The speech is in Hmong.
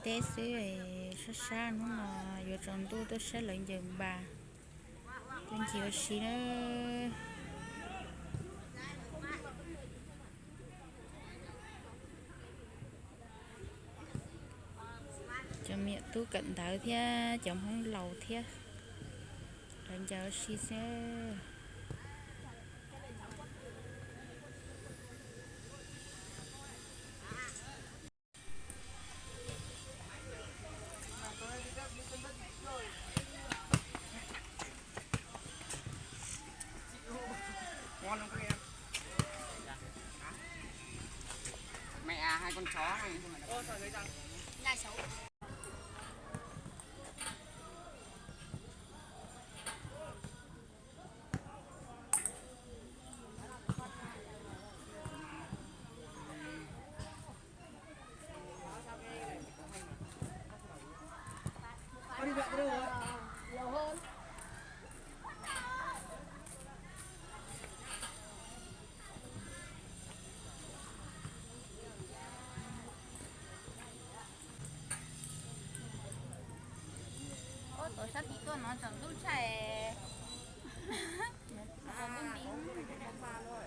teb xwb, sab sab hnub no yuav tsaus ntuj tuaj saib lawv ncaws npas, tuaj ncig ua si na. Cov me nyuam tub kawm ntawv thiab cov Hmoob laus thiab, lawv ncaws ua si xwb. Ub, tuaj sab tid tuaj no tsaus ntuj tshaj. Tsaus ntuj nti.